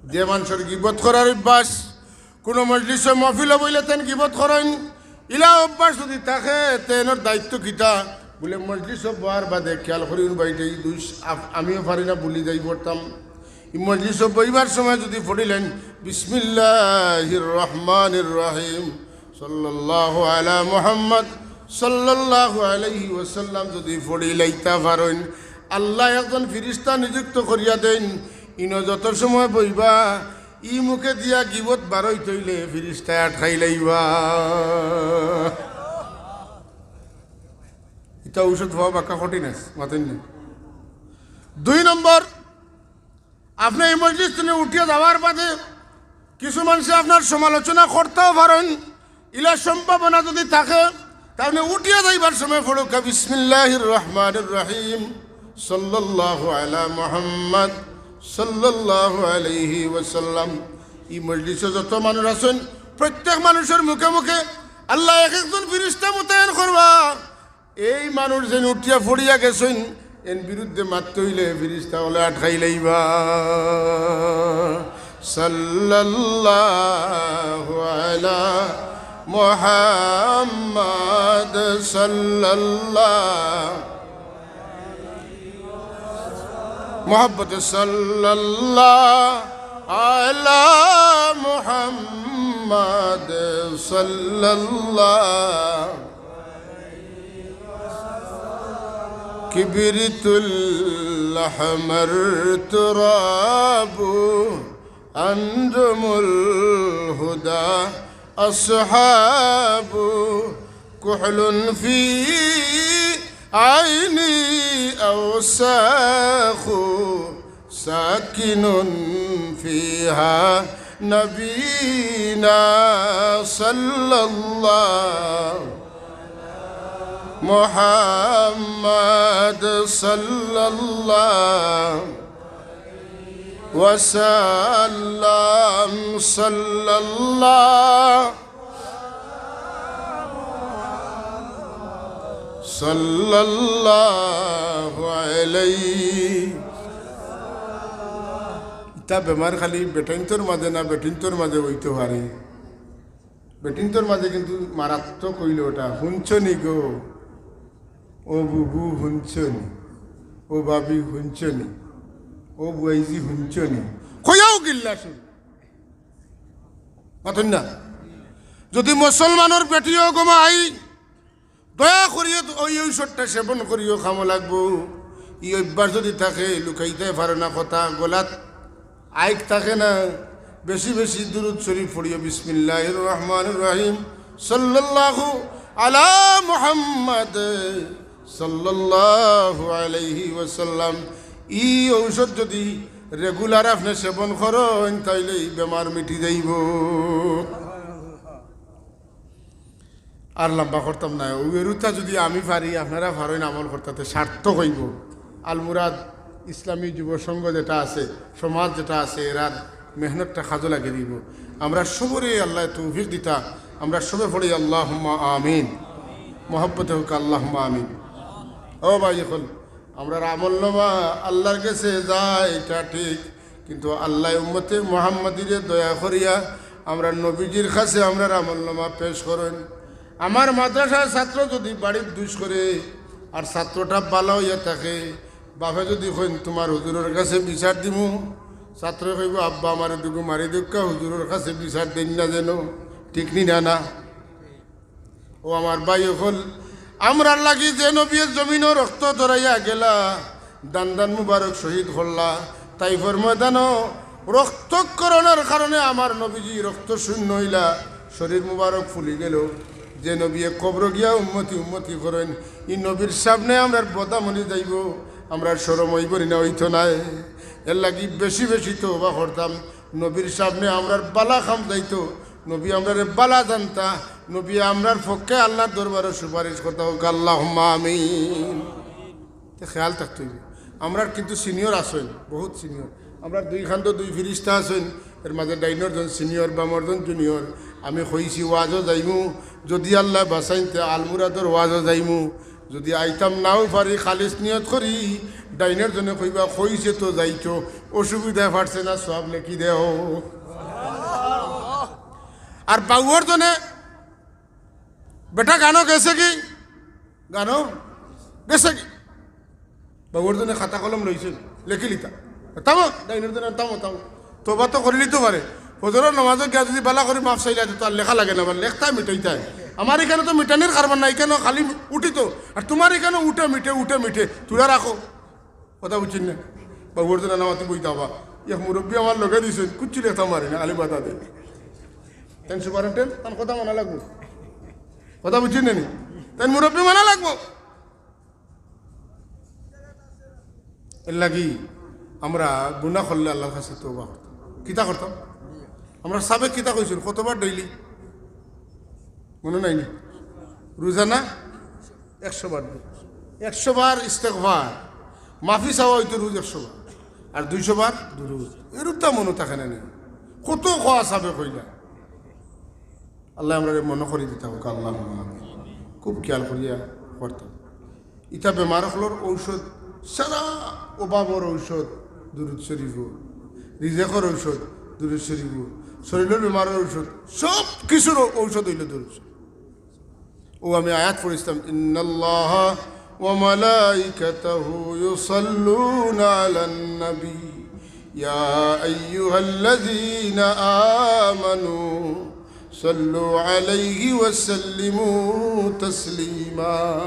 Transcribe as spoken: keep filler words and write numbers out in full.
যে মানষর গিবত করার অভ্যাস, কুনু মজলিসো মহফিলো বইলে তেন গিবত করইন, ইলা অভ্যাস যুদি থাকে, তেনর দায়িত্ব কিতা? বুলে, মজলিসো বওয়ার বাদে খিয়াল করিউন বাইটে, ই দুষ আপ-, আমিও পারি না, ভুলি যাই পড়তাম। ই মজলিসো বইবার সময় যুদি পড়িলাইন, বিসমিল্লাহির রহমানির রহিম, সাল্লাল্লাহু আলা মুহাম্মদ, সাল্লাল্লাহু আলাইহি ওয়াসাল্লাম যুদি পড়িলাইতা পারইন, আল্লায় একজন ফিরিস্তা নিযুক্ত করিয়া দেইন, ইনো যত সময় বইবা, ই মুখে দিয়া গিবত বারইত অইলে ফিরিস্তায় আটকাইলাইবা। ইতা ঔষধ পাওয়া বাক্কা কঠিন আছে, মাতইন না। দুই নম্বর, আপনে ই মজলিস থনে উঠিয়া যাওয়ার বাদে কিছু মানষে আপনার সমালোচনা করতাও পারইন, ইলা সম্ভাবনা যুদি থাকে, তে আপনে উঠিয়া যাইবার সময় পড়উক্কা, বিসমিল্লাহির রহমানির রহিম, সাল্লাল্লাহু আলা মুহাম্মদ, সাল্লাল্লাহু আলাইহি ওয়াসাল্লাম। ই মজলিসো যত মানুষ আছইন, প্রত্যেক মানুষর মুখে মুখে আল্লায় এক একজন ফিরিস্তা মোতায়েন করবা। এই মানুষ যেন উঠিয়া পড়িয়া গেছইন, এন বিরুদ্ধে মাততে অইলে ফিরিস্তা অকলে আটকাইলাইবা। সাল্লাল্লাহু আলা মুহাম্মদ, সাল্লাল্লাহু, মহব্বতে, সাল্লাল্লাহু আলা মুহাম্মদ, সাল্লাল্লাহু كبريت الأحمر تراب، أنجم الهدى أصحاب، كحل في عيني أوساخ، ساكن فيها نبينا صلى الله محمد صلى الله وسلم، صلى الله، صلى الله عليه। ইতা বেমার খালি বেটাইন্তর মাঝে না, বেটিন্তর মাঝে অইতো পারে। বেটিন্তর মাঝে কিন্তু মারাত্মক অইলো ওটা। হুনছো নি গো? ও বুবু হুনছো নি? ও ভাবি হুনছো নি? ও বুয়াইজি হুনছো নি? কইয়াও গিল্লা শুরু। মাতইন না। যুদি মুসলমানর বেটিও গো মাই, দয়া করিয়া তো ওই ঔষধটা সেবন করিও, কামো লাগবো। ই অভ্যাস যুদি থাকে, লুকাইতে পারো না কথা, গলাত আইক থাকে না, বেশি বেশি দুরুদ শরীফ পড়িও, বিসমিল্লাহির রহমানির রহিম, সাল্লাল্লাহু আলা মুহাম্মদ, সাল্লাল্লাহু আলাইহি ওয়াসাল্লাম। ই ঔষধ যুদি regular আপনে সেবন করইন, তাইলে ই বেমার মিটি যাইবো। আর লম্বা করতাম না। অউ এরুতা যুদি আমি পারি, আপনারা পারইন আমল করতা, তে সার্থক অইবো। আল মুরাদ ইসলামী যুব সংঘ যেটা আছে, সমাজ যেটা আছে, এরার মেহনতটা কাজো লাগি দিবো। আমরা সবরে আল্লায় তৌফিক দিতা, আমরা সবে পড়ি আল্লাহুম্মা আমিন। মহব্বতে হোক আল্লাহুম্মা আমিন। ও ভাই, অখন আমরার আমলনামা আল্লার গেছে যায়, ইটা ঠিক, কিন্তু আল্লায় উম্মতে মুহাম্মাদিরে দয়া করিয়া আমরার নবীজির কাছে আমরার আমলনামা পেশ করইন। আমার মাদ্রাসার ছাত্র যুদি বাড়িত দুষ করে আর ছাত্রটা ভালা অইয়া থাকে, বাপে যুদি কইন, "তুমার হুজুরর কাছে বিচার দিমু", ছাত্রয় কইবো, "আব্বা, আমারে দুগু মারি দেউক্কা, হুজুরর কাছে বিচার দেইন না যেন।" ঠিক নি না, না? ও আমার ভাই অকল, আমরার লাগি যে নবীয়ে জমিনো রক্ত ঝরাইয়া গেলা, দান্দান মুবারক শহীদ করলা, তাইফর ময়দানো রক্তক্ষরণর কারণে আমার নবীজি রক্ত শূন্য অইলা, শরীর মুবারক ফুলি গেলো। যে নবীয়ে কবরো গিয়া উম্মতি উম্মতি করইন, ই নবীর সামনে আমরার বদামনি যাইবো, আমরার শরম অইবো নি না, অইতো নায়? এর লাগি বেশি বেশি তওবা করতাম। নবীর সামনে আমরার বালা কাম যাইতো, নবী আমরারে বালা জানতা, নবী আমরার পক্ষে আল্লার দরবারো সুপারিশ করতা। হোক আল্লাহুম্মা আমিন। তে খেয়াল থাকতো অইবো। আমরার কিন্তু senior আছইন, বহুত senior। আমরার দুই কান্দো দুই ফিরিস্তা আছইন, এর মাঝে ডাইনর জন senior, বামর জন junior। আমি কইছি ওয়াজো যাইমু, যুদি আল্লায় বাচাইন তে আলমুরাদর ওয়াজো যাইমু, যুদি আইতাম নাও পারি, খালিস নিয়ত করি, ডাইনর জনে কইবা, "কইছে তো যাইতো, অসুবিধায় পারছে না, সওয়াব লেখি দেও।" আর বাউর জনে, "বেটা, গানো গেছে কি? গানো গেছে কি?" বাউর জনে খাতা কলম লইছে, লেখিলিতা। "থামো, ডাইনর জনে থামো, থামো।" তওবা তো করিলিতো পারে। ফজরর নামাজো গিয়া যদি বালা করি মাফ চাইলা, তো আর লেখা লাগে না, আবার লেখতায় মিটাইতায়। আমার ইখানো তো মিটানির কারবার নাই, ইখানো খালি উঠিতো। আর তুমার ইখানো উঠে মিটে, উঠে মিটে, তুলা রাখো। কথা বুঝছইন না? বাউর জনে নামাতি বইতা বা। এক মুরব্বি আমার লগে দিছইন, কুচ্ছু লেখতাম পারি না, আলি বাধা দেয়। তাইন সুপারিনটেন্ডেন্ট, তান কথা মানা লাগবো। কথা বুঝছইন না নি? তাইন মুরব্বি মানা লাগবো। এরলাগি আমরা গুনা করলে আল্লার কাছে তওবা করতাম। কিতা করতাম? আমরা সাবেক কিতা কইছইন? কতবার ডেইলি? মনো নাই নি? রোজানা একশো বার। একশো বার ইস্তেগফার, মাফি চাওয়া অইতো রোজ একশো বার, আর দুইশো বার দুরুদ। এরূপতা মনো থাকে না নি? কত কওয়া সাবেক কইলা। আল্লায় আমরারে মনো করি দিতা অউক, আল্লাহুম্মা আমিন। খুব খিয়াল করিয়া করতাম। ইতা বেমার অকলর ঔষধ, সারা অভাবর ঔষধ দুরুদ শরিফ, রিজেকর ঔষধ দুরুদ শরিফ, শরীরর বেমারর ঔষধ, সব কিছুর ঔষধ অইলো দুরুদ শরিফ। অউ আমি আয়াত পড়ছিলাম, "ইন্নাল্লাহা ওয়া মালাইকাতাহু ইউসাল্লুনা আলান নাবী, ইয়া আইয়ুহাল্লাযীনা আমানু সাল্লু আলাইহি ওয়া সাল্লিমু তাসলিমা।"